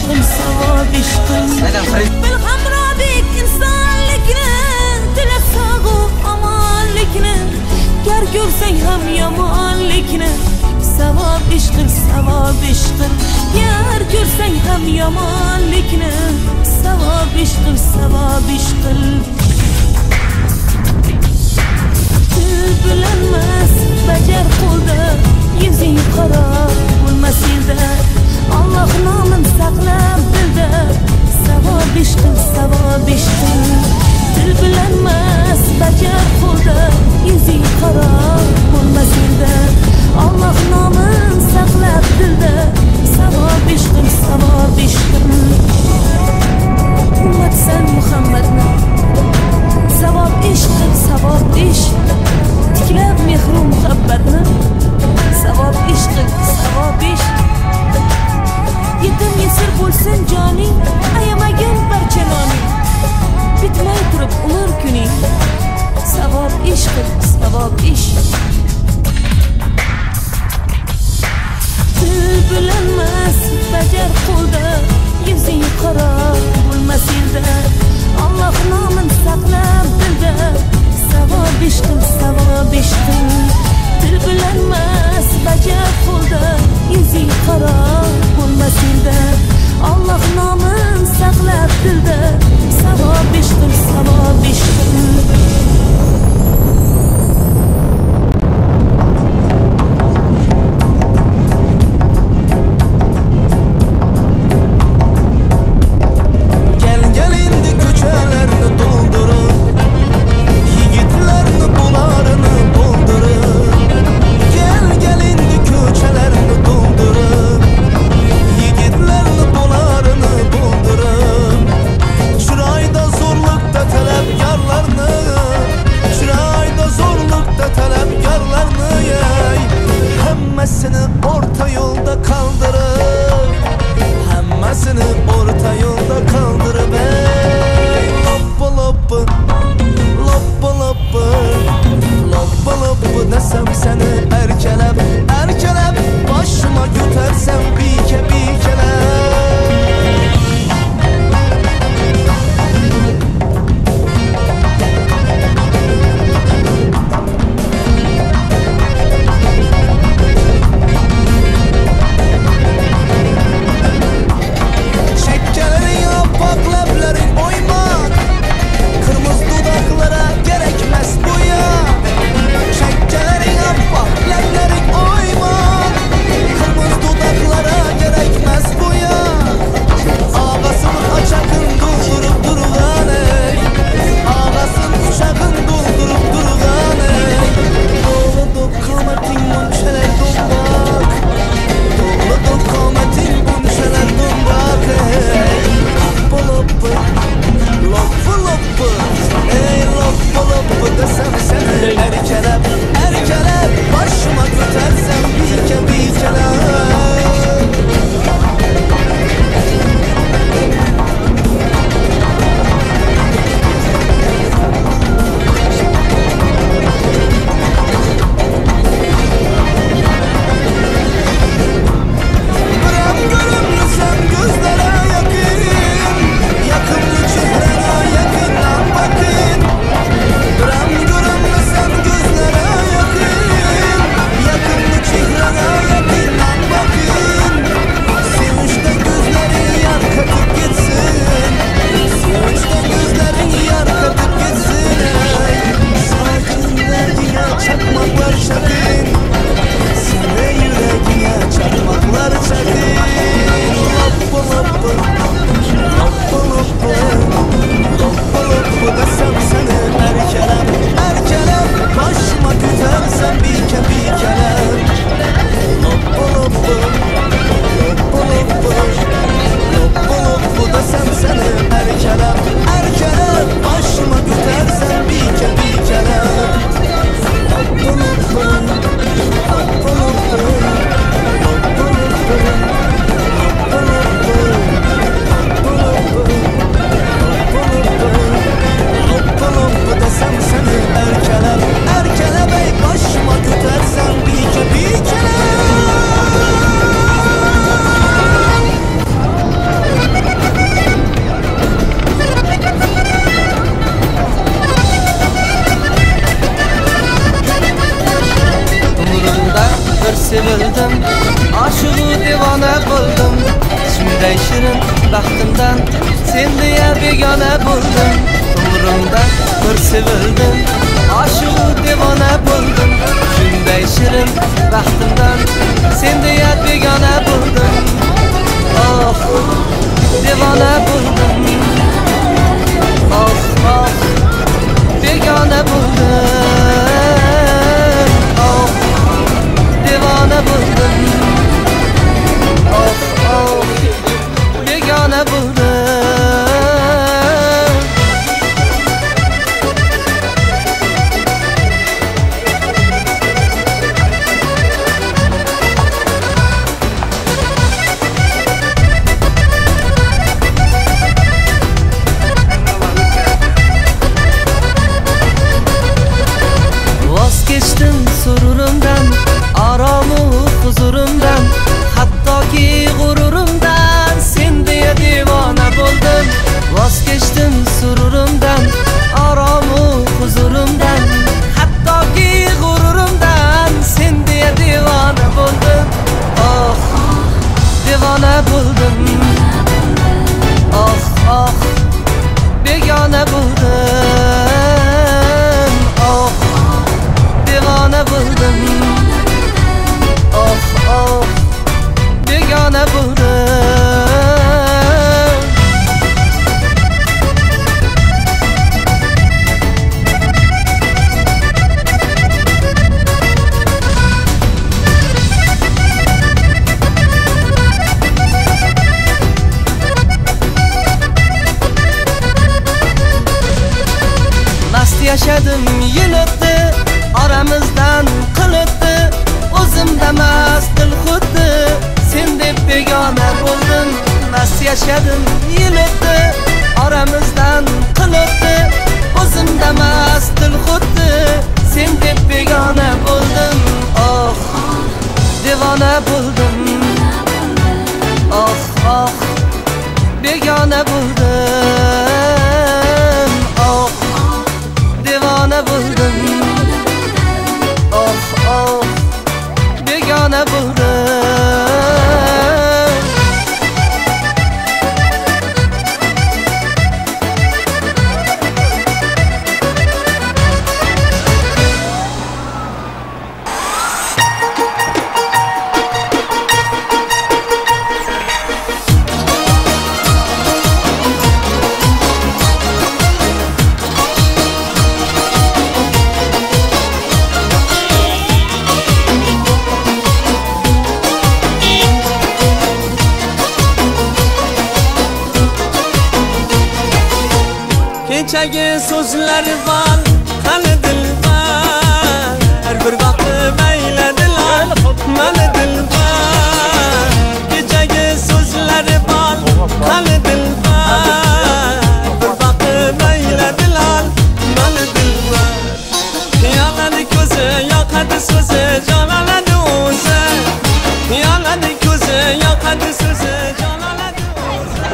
qil, savob ish qil. Bilhamrobek insonlikni, tila sog'u omonlikni, gar ko'rsang ham yomonlikni, savob ish qil, savob ish qil. Gar ko'rsang ham yomonlikni, savob ish qil, savob ish qil. Til bilinmas bajar qo'lda, yuzing qora bo'lmas elda. Alloh nomin saqlab dilda, savob ish qil, savob ish qil. Til bilinmas bajar qo'lda, yuzing qora bo'lmas elda. Alloh nomin saqlab dilda, savob ish qil, savob ish qil. Ummatsan Muhammadni, savob ish qil, savob ish. Tiklab mehru muhabbatni, savob ish qil, savob ish. Yetim yesir bo'lsin joning, ayamagin barcha noning. Bitmay turib umr kuning, savob ish qil, savob ish. Til bilinmas bajar qo'lda, yuzing qora bo'lmas elda. Alloh nomin saqlab dilda, savob ish qil, savob ish qil. Til bilinmas bajar qo'lda, yuzing qora bo'lmas elda. Alloh nomin saqlab dilda, savob ish qil, savob ish qil. bo'ldim, oshiqu devona bo'ldim. Shunday shirin baxtimdan sen deya begona bo'ldim. Umrimda bir sevildim, oshiqu devona bo'ldim. Shunday shirin baxtimdan sen deya begona bo'ldim. Oh, devona bo'ldim. Oh, oh, begona bo'ldim. Oh, devona bo'ldim. Oh, oh, begona bo'ldim. Vozkechdim sururimdan, aromu huzurimdan, hattoki g'ururimdan sen deya devona bo'ldim. Vozkechdim sururimdan, aromu huzurimdan, hattoki g'ururimdan sen deya devona bo'ldim. Oh, devona bo'ldim. Oh, oh, begona bo'ldim. Oh, devona bo'ldim. Oh, oh, begona bo'ldim. Mast yashadim, yil o'tdi, oramizdan qil o'tdi. O'zimda mast dil xuddi sen deb begona bo'ldim. Mast yashadim, yil o'tdi, oramizdan qil o'tdi. O'zimda mast dil xuddi sen deb begona bo'ldim. Oh, devona bo'ldim. Oh, oh, begona bo'ldim. Oh, devona bo'ldim. Oh, oh, begona bo'ldim. Kechagi so'zlar bor, hali dilbar, bir vaqt ayladilar mani dilbar. Kechagi so'zlar bor, hali dilbar, bir vaqt ayladilar mani dilbar. Yoladi ko'zi, yoqadi so'zi, jonoladi o'zi. Yoladi ko'zi, yoqadi so'zi, jonoladi o'zi.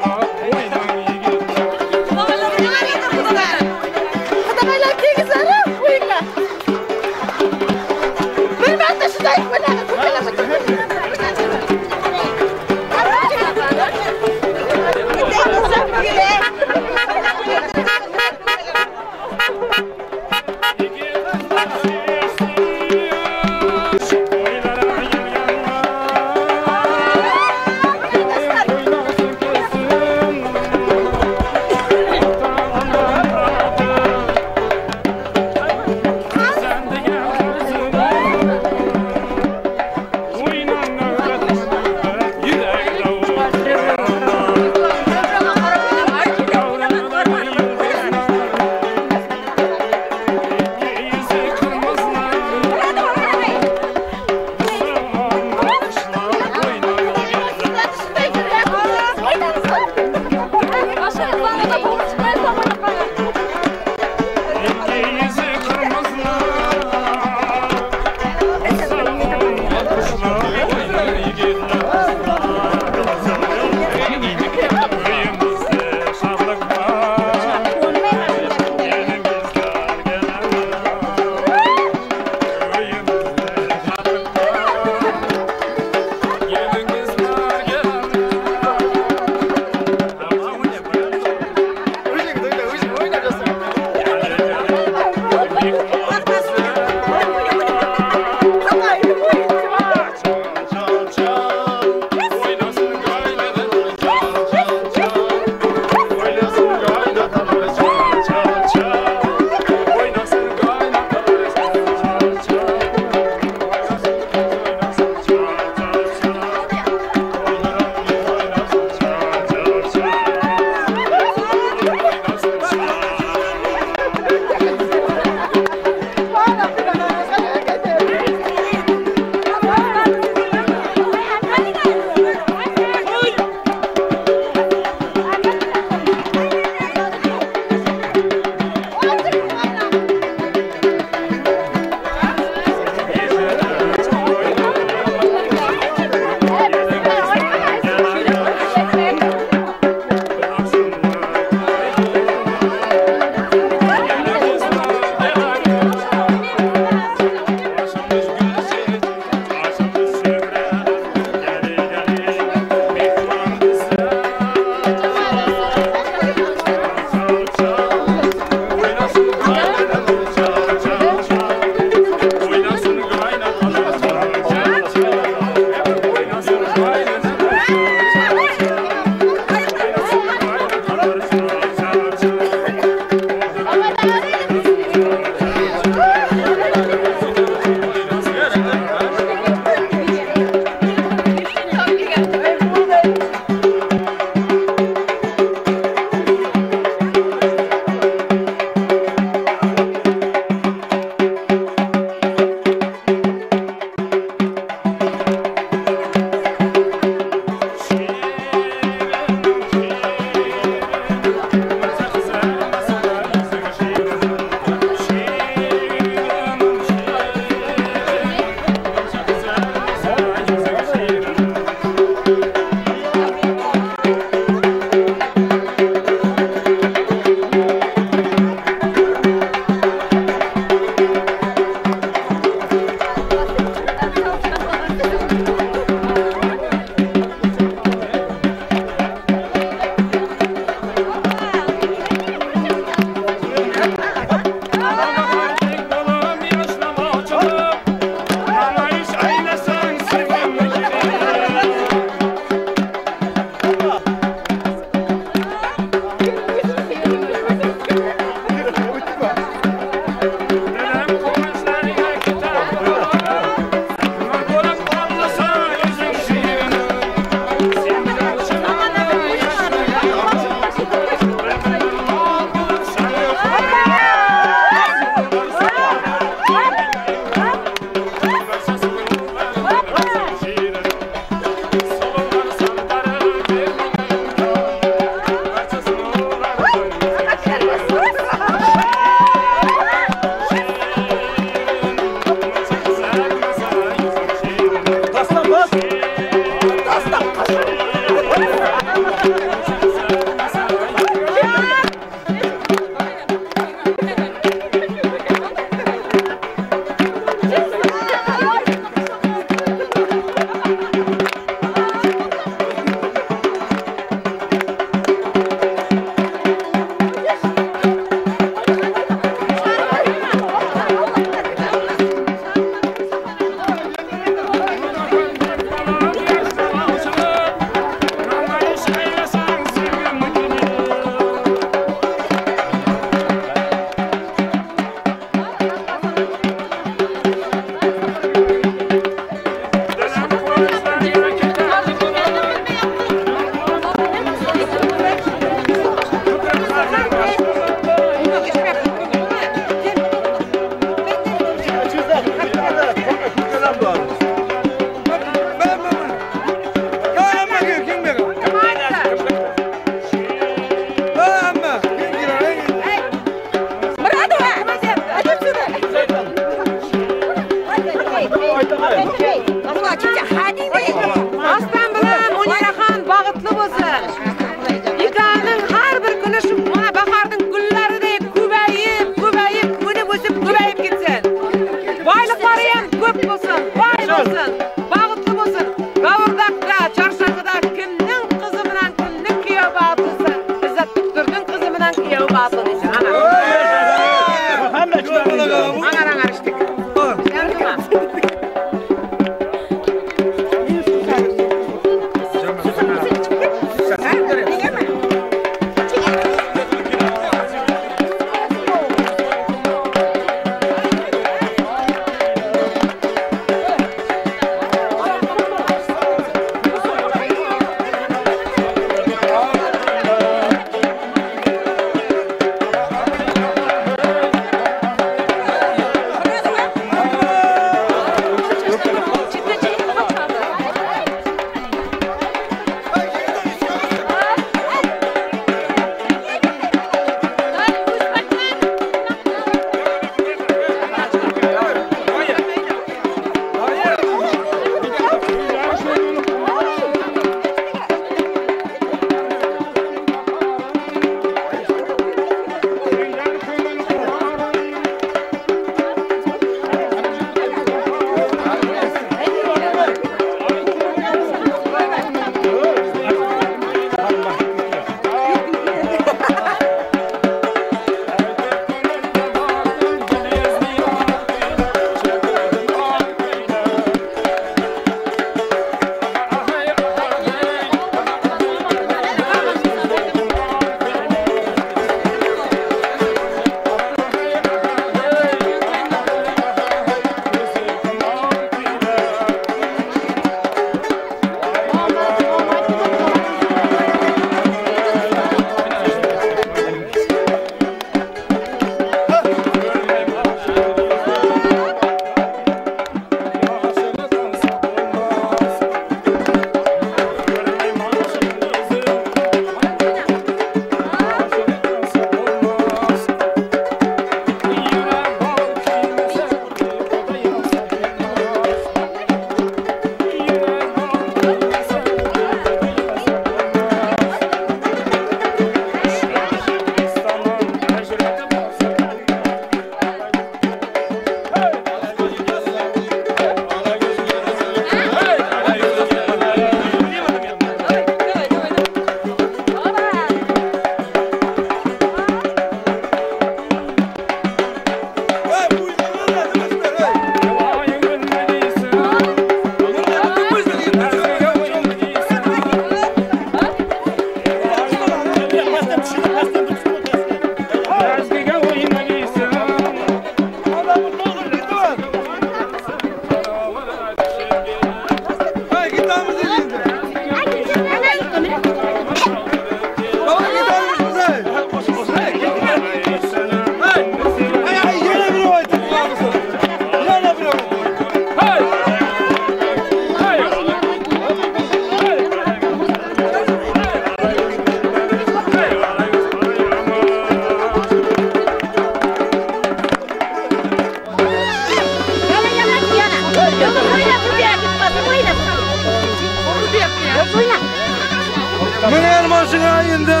Miner mashina endi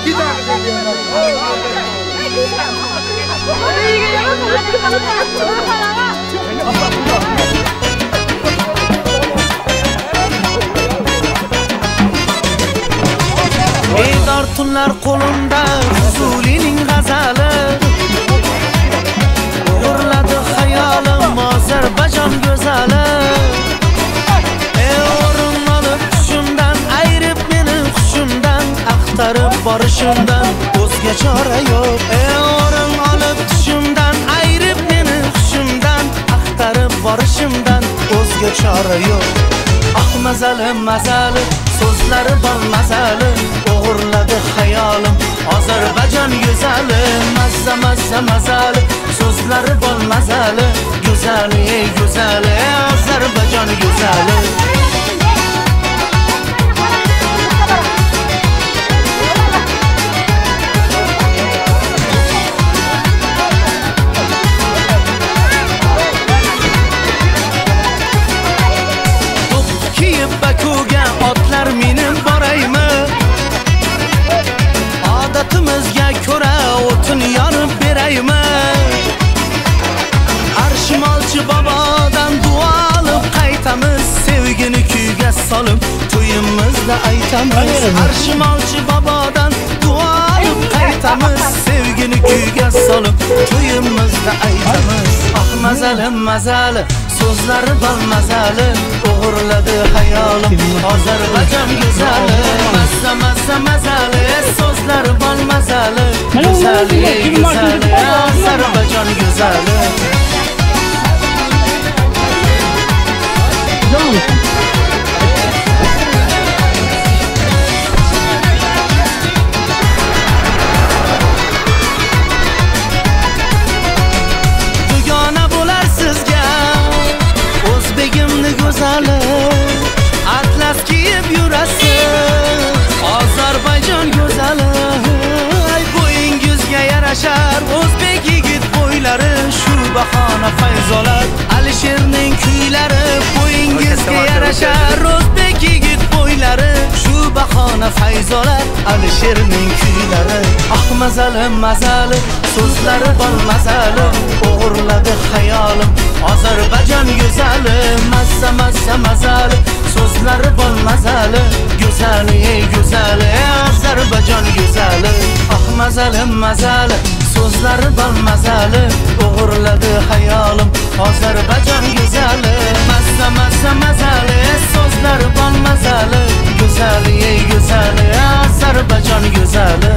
ketamiz. Bedor tunlar qo'limda Fuzulining g'azali, o'g'irladi xayolim Ozarbayjon go'zali. O'rin olib tushimdan, ayirib meni hushimdan, axtarib borishimdan o'zga chora yo'q. O'rin olib tushimdan, ayirib meni hushimdan, axtarib borishimdan o'zga chora yo'q. Ah mazali mazali, so'zlari bor mazali, o'g'irladi xayolim Ozarbayjon go'zali. Mazza mazza mazali, so'zlari bor mazali, go'zali ey go'zali, Ozarbayjon go'zali. Bakuga otlar minib boraymi? Odatimizga ko'ra o'tin yorib beraymi? Arshimolchi bobodan duo olib qaytamiz, sevgini kuyga solib to'yimizda aytamiz. Arshimolchi bobodan duo olib qaytamiz, sevgini kuyga solib to'yimizda aytamiz. Ah mazali mazali, so'zlari bor mazali, o'g'irladi xayolim Ozarbayjon go'zali. Mazza mazza mazali, so'zlari bor mazali, go'zali go'zali, Ozarbayjon go'zali. Dugona bo'lar sizga o'zbegimni go'zali, atlas kiyib yurasiz Ozarbayjon go'zali. Ay bo'yingizga yarashar o'zbek yigit bo'ylari, shu bahona fayz olar Alisherning kuylari. Bo'yingizga yarashar o'zbek yigit bo'ylari, shu bahona fayz olar Alisherning kuylari. Ah mazali mazali, so'zlari bor mazali, o'g'irladi xayolim Ozarbayjon go'zali. Mazza mazza mazali, so'zlari bor mazali, go'zali ey go'zali, Ozarbayjon go'zali. Ah mazali mazali, so'zlari bor mazali, o'g'irladi xayolim Ozarbayjon go'zali. Mazza mazza mazali, so'zlari bor mazali, go'zali ey go'zali, Ozarbayjon go'zali.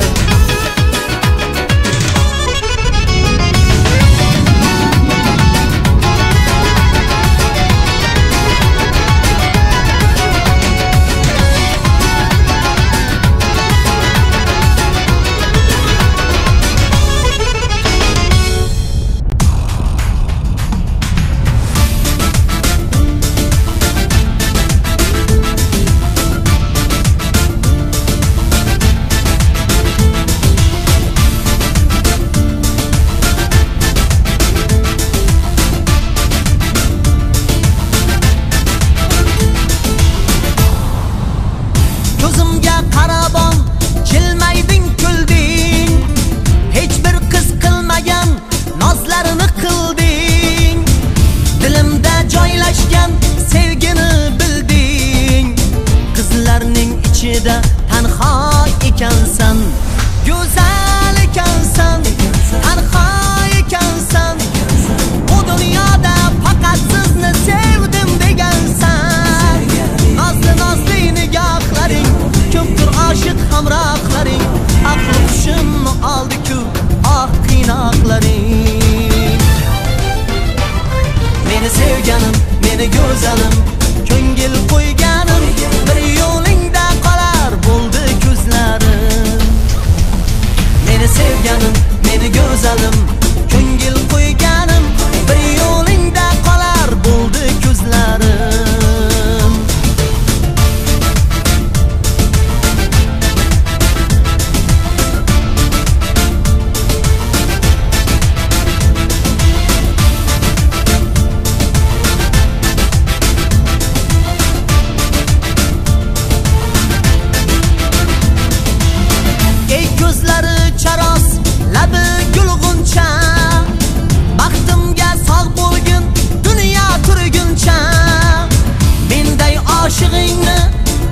Oshig'ingni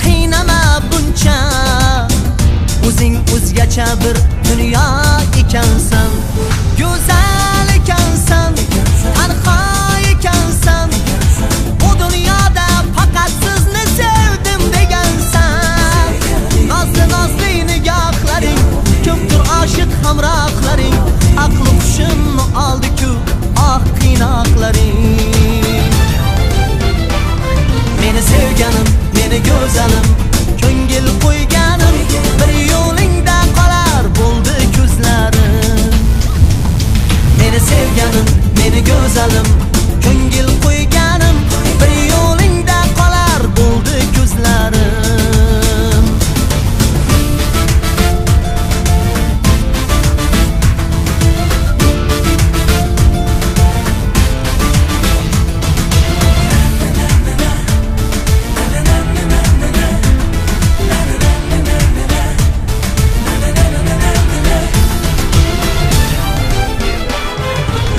qiynama buncha, o'zing o'zgacha bir dunyo ekansan. Go'zal ekansan, tanho ekansan, bu dunyoda faqat sizni sevdim degansan. Nozli nozli nigohlaring, ko'pdir oshiq hamrohlaring, aqli hushimni oldi-ku ah qiynoqlaring. Meni sevganim, meni go'zalim, ko'ngil qo'yganim, bir yo'lingda qolar bo'ldi ko'zlarim. Meni sevganim, meni go'zalim, ko'ngil qo'yganim, bir yo'lingda qolar bo'ldi ko'zlarim.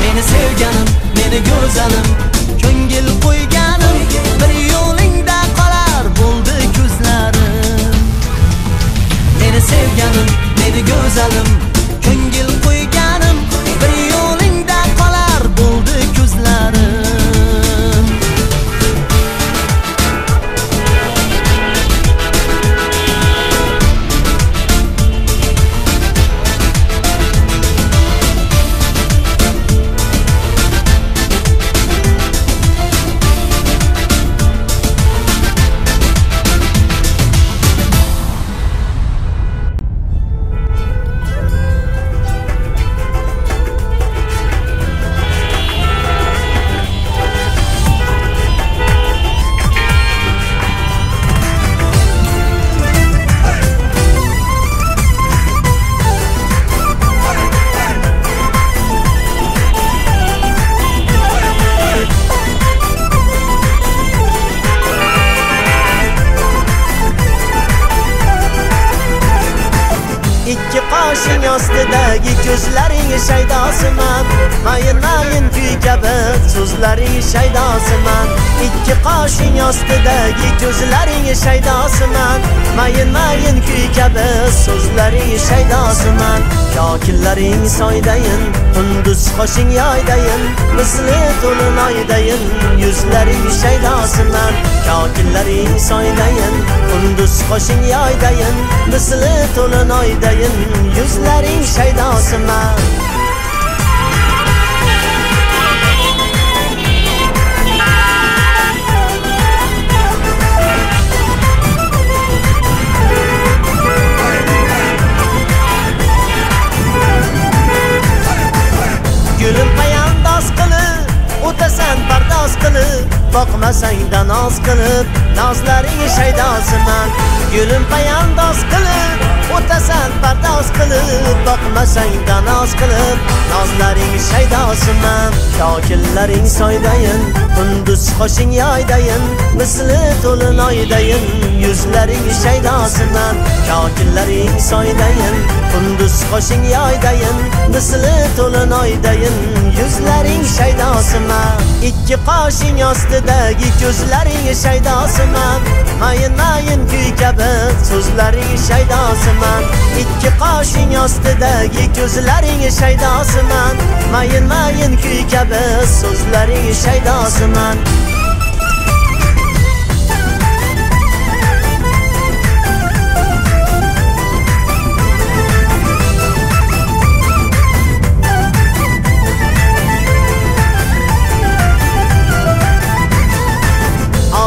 Meni sevganim, meni go'zalim, ko'ngil qo'yganim, bir yo'lingda qolar bo'ldi ko'zlarim. Meni sevganim, meni go'zalim, ko'ngil qo'yganim, bir yo'lingda qolar bo'ldi ko'zlarim. Ikki qoshing ostidagi ko'zlaring shaydosiman, mayin mayin kuy kabi so'zlaring shaydosiman. Ikki qoshing ostidagi ko'zlaring shaydosiman, mayin mayin kuy kabi so'zlaring shaydosiman. Kokillaring soydayin, qunduz qoshing yoydayin, misli to'lin oydayin, yuzlaring shaydosiman. Kokillaring soydayin, qunduz qoshing yoydayin, misli to'lin oydayin, yuzlaring shaydosiman. Gulim payandoz qilib, o'tasan pardoz qilib, boqmasang-da noz qilib, nozlaring shaydosiman. Gulim payandoz qilib, o'tasan pardoz qilib, boqmasang-da noz qilib, nozlaring shaydosiman. Kokillaring soydayin, qunduz qoshing yoydayin, misli to'lin oydayin, yuzlaring shaydosiman. Kokillaring soydayin, qunduz qoshing yoydayin, misli to'lin oydayin, yuzlaring shaydosiman. Ikki qoshing ostidagi ko'zlaring shaydosiman, mayin mayin kuy kabi so'zlaring shaydosiman. Ikki qoshing ostidagi ko'zlaring shaydosiman, mayin mayin kuy kabi so'zlaring shaydosiman.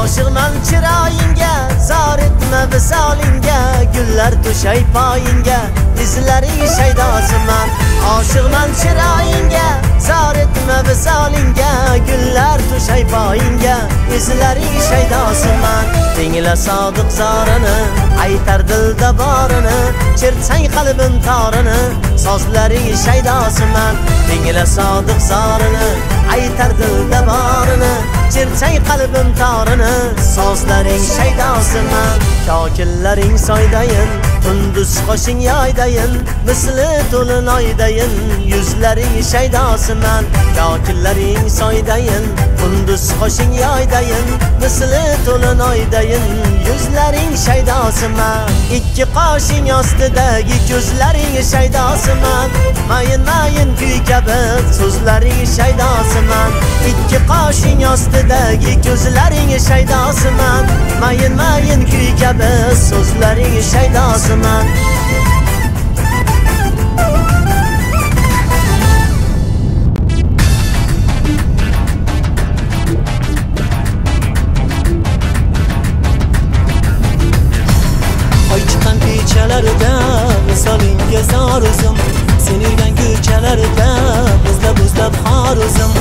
Oshiqman chiroyingga, zor etma visolingga, gullar to'shay poyingga, izlaring shaydosiman. Oshiqman chiroyingga, zor etma visolingga, gullar to'shay poyingga, izlaring shaydosiman. Tingla sodiq zorini, aytar dilda borini, chertsang qalbim torini, sozlaring shaydosiman. Tingla sodiq zorini, aytar dilda borini, Chertsang qalbim torini, sozlaring shaydosiman. Kokillaring soydayin, tunduz qoshing yoydayin, misli to'lin oydayin, yuzlaring shaydosiman. Kokillaring soydayin, tunduz qoshing yoydayin, misli to'lin oydayin, yuzlaring shaydosiman. Ikki qoshing ostidagi ko'zlaring shaydosiman. Mayin mayin kuy kabi so'zlaring shaydosiman. Ikki qoshing ostidagi ko'zlaring shaydosiman. Mayin mayin kuy kabi so'zlaring shaydosiman. Oy chiqqan kechalarda misolingga zor o'zim, sen yurgan ko'chalarda buzlab buzlab xor o'zim.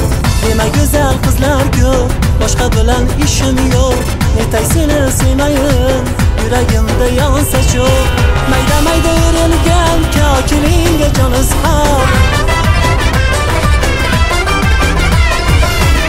Nima go'zal qizlar ko'p, boshqa bilan ishim yo'q. Netay seni sevmayin, yuragimda yonsa cho'g'. Mayda mayda o'rilgan kokilingga jon izhor.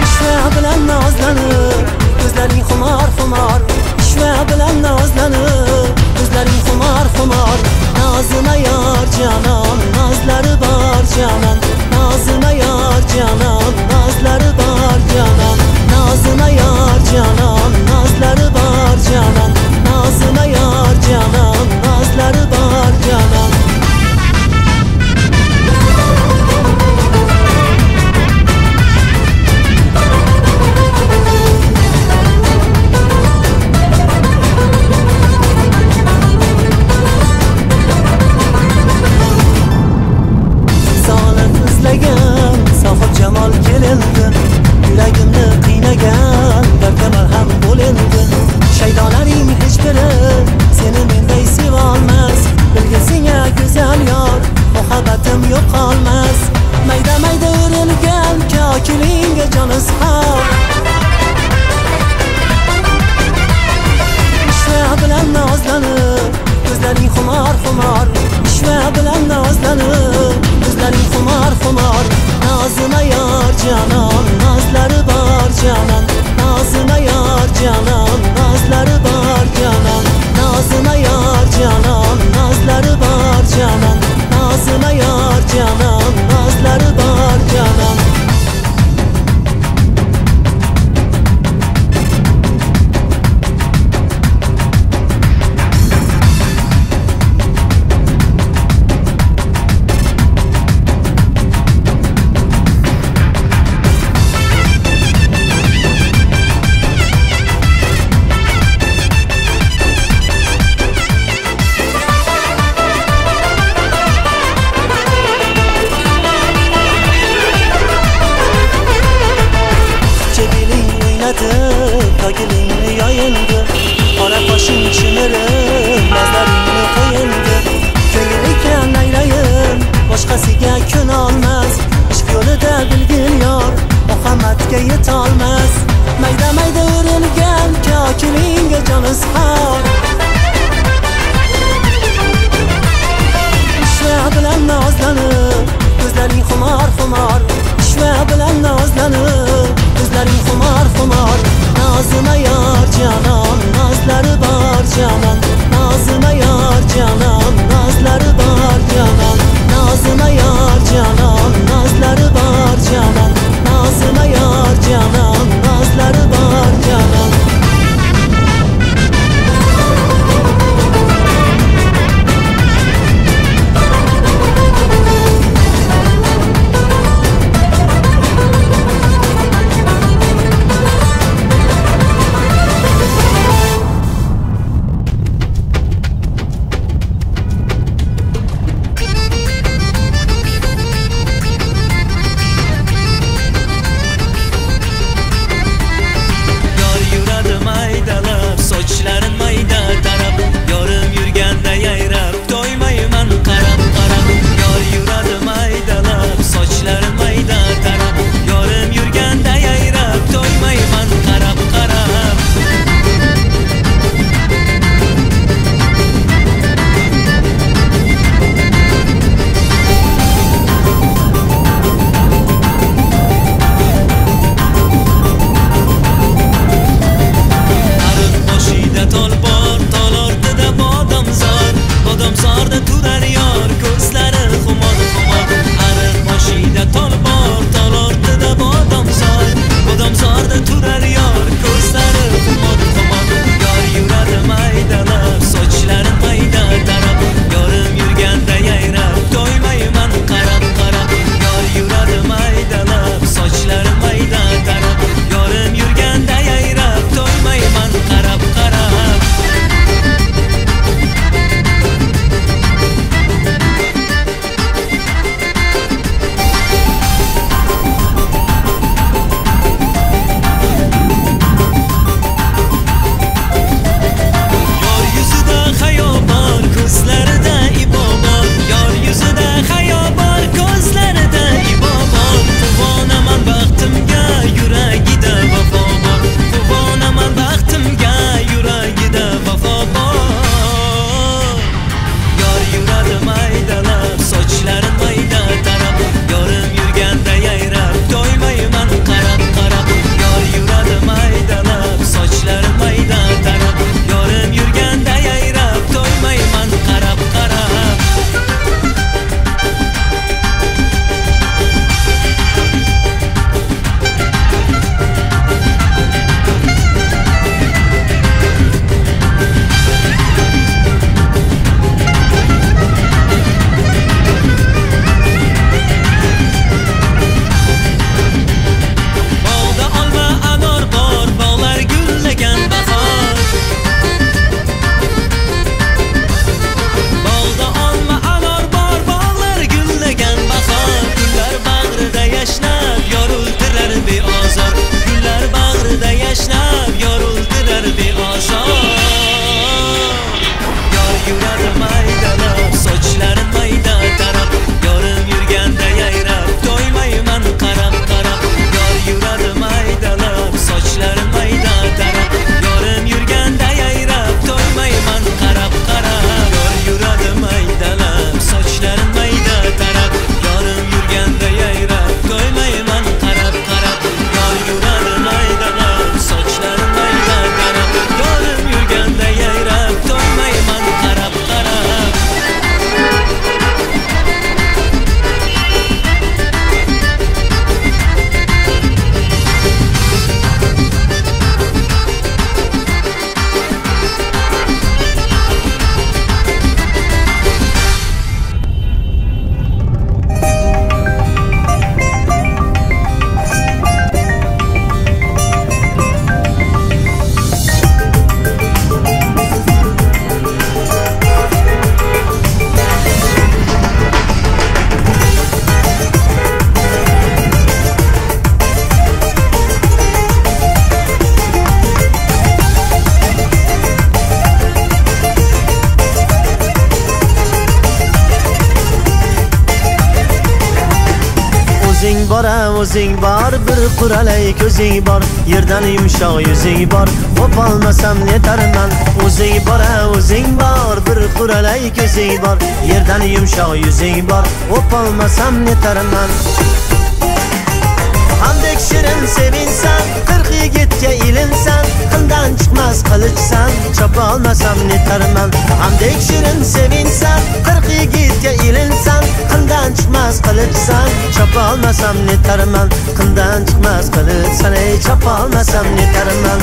Ishva bilan nozlanib, ko'zlaring xumor xumor. Ishva bilan nozlanib, ko'zlaring xumor xumor. Nozima yor janon, nozlari bor janon. Nozima yor janon, nozlari bor janon. Nozima yor janon, nozlari bor janon. Nozima yor janon, nozlari bor janon. Sohib jamol kelindi, yuragimni qiynagan dardga marham bo'lindi. Shaydolaring hech biri seni menday seva olmas. Bilgin senga go'zal yor, muhabbatim yo'qolmas. Mayda mayda o'rilgan kokilingga jon izhor. Ishva bilan nozlanib, ko'zlaring xumor xumor. Ishva bilan nozlanib, ko'zlaring xumor xumor. Nozima yor janon, nozlari bor janon. Nozima yor janon, nozlari bor janon. Nozima yor janon, nozlari bor janon. Nozima yor janon, nozlari bor janon. Kokilingni yoyindi, qora qoshing chimirib, nazlaringni qo'yindi. Ko'ngil ekan aylayin, boshqasiga kun olmas. Ishq yo'lida bilgin yor, Muhammadga yetolmas. Mayda mayda o'rilgan kokilingga jon izhor. Ishva bilan nozlanib, ko'zlaring xumor xumor. Ishva bilan nozlanib, ko'zlaring xumor xumor. Nozima yor janon, nozlari bor janon. Nozima yor janon, nozlari bor janon. Nozima yor janon, nozlari bor janon. Nozima yor janon, nozlari bor janon. bor, o'zing bor, bir quralay ko'zing bor, yerdan yumshoq yuzing bor, o'polmasam netarman. O'zing bor, o'zing bor, bir quralay ko'zing bor, yerdan yumshoq yuzing bor, o'polmasam netarman. Hamdek shirin sevinsan, 40 yigitga ilinsan, qindan chiqmas qilichsan, chopolmasam netarman. Hamdek shirin sevinsan, 40 yigitga ilinsan, qindan chiqmas qilichsan, chopolmasam netarman. Qindan chiqmas qilichsan, ey chopolmasam netarman.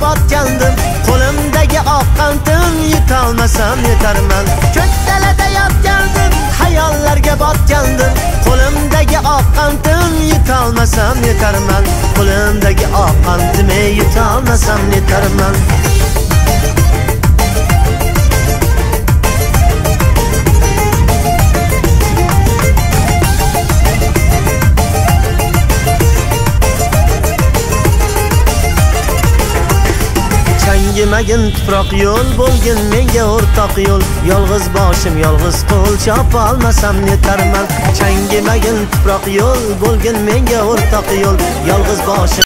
Botgandim, qo'limdagi oq qantim yutolmasam yetarman. Ko'k dalada yotgandim, xayollarga botgandim, qo'limdagi oq qantim yutolmasam yetarman. Qo'limdagi oq qantim yutolmasam yetarman. Changimagin tuproq yo'l, bo'lgin menga o'rtoq yo'l, yolg'iz boshim yolg'iz qo'l, chopolmasam netarman. Changimagin tuproq yo'l, bo'lgin menga o'rtoq yo'l, yolg'iz boshim